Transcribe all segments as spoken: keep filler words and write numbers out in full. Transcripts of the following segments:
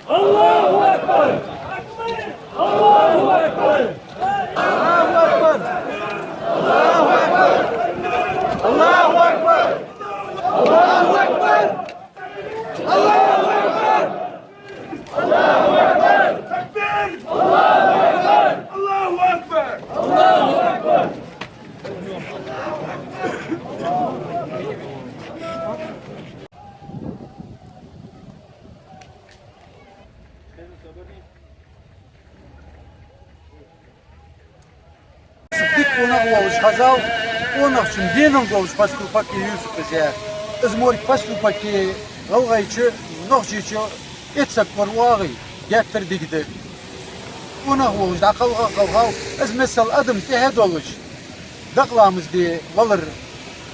الله أكبر! الله أكبر! الله أكبر! الله أكبر! الله أكبر! الله أكبر! الله أكبر! تكبير! الله أكبر! الله أكبر! الله أكبر! Сыдигу къонах волуш хьазал, къонахчун денал долуш поступок я Юсуп иза. Иза морг поступок я гӀалгӀайчу, нохчийчу эццаг кор вагӀий, геттара дигда. Къонах волуш дӀакхалха а кхалхал, иза миссел адам тӀехьа а долуш, дакъа ламаз де валар,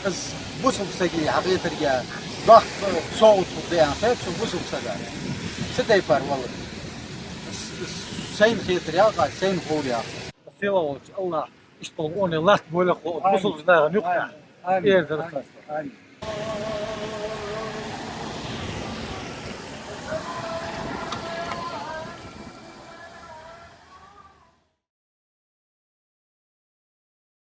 иза бусалба сага хьахетарга доккха совгӀат хургда аьнна хета цу бусалба сага. Цу тайпара валар. Сайна хетарехь а, сайна ховрехь а. Сийлахь волчу Аллахь, иштта болу къоне латта бойла кху бусалба нахана юккъехь. Амин. Эр дара. Амин.